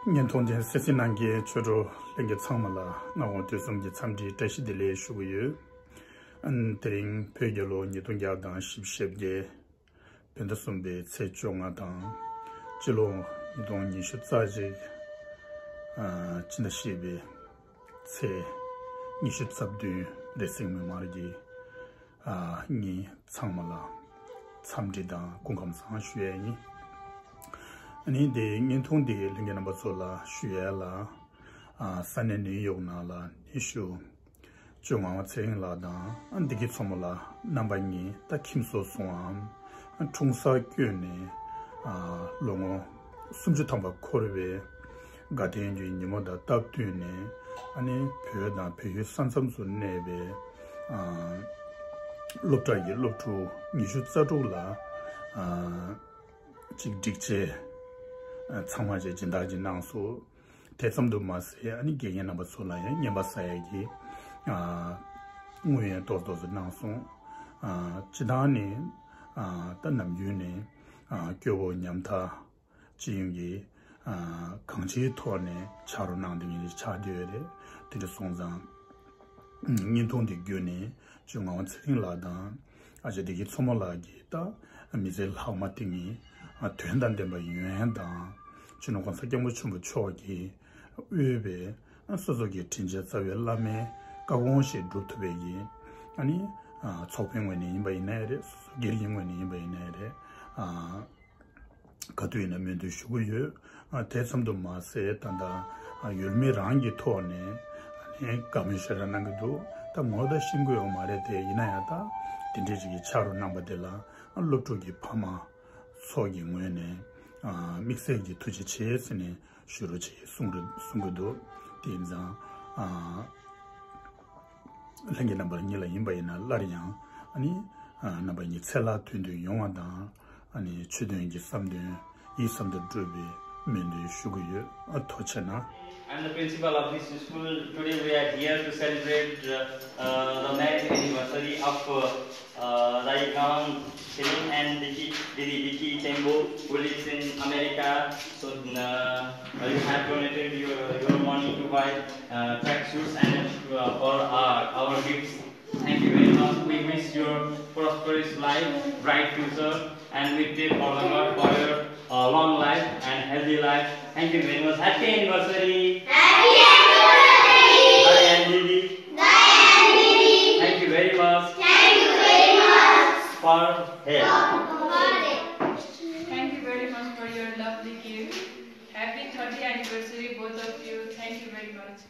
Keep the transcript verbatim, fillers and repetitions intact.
བརྙན་ཐུང་འདི་གསན་གཟིགས་གནང་མཁན་ཆོས་གྲོགས་ལྷན་རྒྱས་ཚང་མ་ལ་སྔ་དགོང་དུས་གསུམ་གྱི་འཚམས་འདྲིའི་བཀྲ་ཤིས་བདེ་ལེགས་ཞུ་གི་ཡོད། ཨ་ནི་དེ་རིང་བོད་རྒྱལ་ལོ་ཉིས་སྟོང་བརྒྱ་དང་བཞི་བཅུ་ཞེ་བརྒྱད། བོད་ཟླ་གསུམ་པའི་ཚེས་བཅོ་ལྔ་དང་། སྤྱི་ལོ་ཉིས་སྟོང་ཉི་ཤུ་རྩ་གཅིག་ཨ་སྤྱི་ཟླ་བཞི་པའི་ཚེས་ཉི་ཤུ་རྩ་བདུན་རེས་གཟའ་མིག་དམར་གྱི་ཨ་ཉིན་ཚང་མ་ལ་འཚམས་འདྲི་དང་སྐུ་ཁམས་བཟང་ཞུ་ཡས་ཡིན། ཨ་ནི་དེ་བརྙན་ཐུང་འདི་ལྷན་རྒྱས་རྣམ་པ་ཚོ་ལ་ཞུ་ཡས་ལ། ཨ་ས་གནས་ནིའུ་ཡོག་ནང་ལ་ནི་ཞུ། ཅོ་ངག་དབང་ཚེ་རིང་ལགས་དང་ཨ་བདེ་སྐྱིད་མཚོ་མོ་ལགས་རྣམ་པ་གཉིས་ད་ཁྱིམ་སོ་སོའམ་ཨ་འཁྲུངས་ས་བསྐྱོད་ནས་ཨ་ལོ་ངོ་སུམ་ཅུ་ཐམ་པ་འཁོར་བའི་དགའ་ལྡན་གྱི་ཉིན་མོ་དང་སྟབས་བསྟུན་ནས། ཨ་ནི་བོད་དང་བལ་ཡུལ་ས་མཚམས་སུ་གནས་པའི་ཨ་སློབ་གྲྭ་ཡི་སློབ་ཕྲུག་ཉི་ཤུ་རྩ་དྲུག་ལ་ཨ་ཅིག་སྒྲིག་ཆས་ཨ་ཚང་མ་ཅིག་སྦྱིན་བདག་ཅིག་གནང་སོང་། དེ་ཙམ་དུ་མ་ཟད་ཨ་ནི་དགེ་རྒན་རྣམ་པ་ཚོ་ལ་ཡང་རྔན་པ་ཟ་ཡས་ཀྱི་ཨ་དངུལ་ཡང་ཏོག་ཏོག་ཙམ་གནང་སོང་། ཨ་སྤྱིར་བཏང་ནི་ཨ་ད་ནམ་རྒྱུན་ནས་ཨ་སྐྱོ་བོ་ཉམ་ཐག་སྤྱི་ཡོངས་ཀྱི་ཨ་གང་ཅིའི་ཐོག་ནས་ཕྱག་རོགས་གནང་བསྡད་མཁན་ཅིག་ཆགས་བསྡད་ཡོད་རེད། དེ་འདྲ་སོང་ཙང་བརྙན་ཐུང་འདི་བརྒྱུད་ནས་ཅོ་ངག་དབང་ཚེ་རིང་ལགས་དང་ཨ་ཅག་བདེ་སྐྱིད་མཚོ་མོ་ལགས་ཀྱིས་ད་མི་ཚེ་ལྷག་མ་དེ་ཉིད་ཨ་དོན་དང་ལྡན་པ་ཡོང་ཡས་དང་། སྤྱི་ནོར་༸གོང་ས་༸སྐྱབས་མགོན་ཆེན་པོ་མཆོག་གིས་དབུས་པའི་ཨ་སོ་སོ་གི་དྲིན་ཅན་རྩ་བའི་བླ་མའི་བཀའ་དགོངས་ཤིག་སྒྲུབ་ཐུབ་པའི་གི་ཨ་ནི་ཨ་ཚོགས་དཔོན་ངོས་ནས་ཡིན་པ་ཡིན་ནའི་རེད། སོ་སོ་སྒེར་གྱི་ངོས་ནས་ཡིན་པ་ཡིན་ནའི་རེད། ཨ་ག་དུས་ཡིན་ན་སྨོན་འདུན་ཞུ་གི་ཡོད། ཨ་དེ་ཙམ་དུ་མ་ཟད་ད་ལྟ་ཨ་ཡུལ་མི་རང་གི་ཐོག་ནས་ཨ་ནི་བཀའ་མོལ་ཞེ་དྲག་གནང་གི་འདུག་ད་ངོ་ད་ཤེས་ཀྱི་ཡོད་མ་རེད་དེ། ཡིན་ན་ཡང་ད་དེ་འདྲའི་ཅིག་གི་ཕྱག་རོགས་གནང་པ་དེ་ལ་ཨ་སློབ་ཕྲུག་གི་ཕ་མ་ཚོ་གི་ངོས་ནས་ཨ་དམིགས་བསལ་གྱི་ཐུགས་རྗེ་ཆེ་ཟེར་ནས་ཞུ་རོགས་བྱེད་གསུང་རེ་གསུང་གི་འདུག་དེ་ཡིན་ཙང་ཨ་ལྷན་རྒྱས་རྣམ་པ་གཉིས་ལ་ཡིན་པ་ཡིན་ན་སླར་ཡང་ཨ་ནི་ཨ་རྣམ་པ་གཉིས་ཚེ་ལྷ་དོན་དུ་ཡོང་བ་དང་། ཨ་ནི་ཆོས་དོན་གྱི་བསམ་དོན་ཡིད་བསམ་དུ་འགྲུབ་པའི་སྨོན་འདུན་ཞུ་གི་ཡོད། ཨ་ཐུགས་རྗེ་གནང་། I'm the principal of this school. Today we are here to celebrate uh, uh, the marriage anniversary of uh, uh, Dai Kawang Selim and Diki, Didi Diki Tembo, who lives in America. So uh, you have donated your, your money to buy uh, tracksuits and uh, for uh, our gifts. Thank you very much. We wish your prosperous life, bright future, and we pray for the Lord for your uh, long life and healthy life. Thank you very much. Happy anniversary. Happy anniversary. Dai and Didi. Dai and Didi. Thank you very much. Thank you very much. For help. Thank you very much for your lovely gift. Happy thirtieth anniversary, both of you. Thank you very much.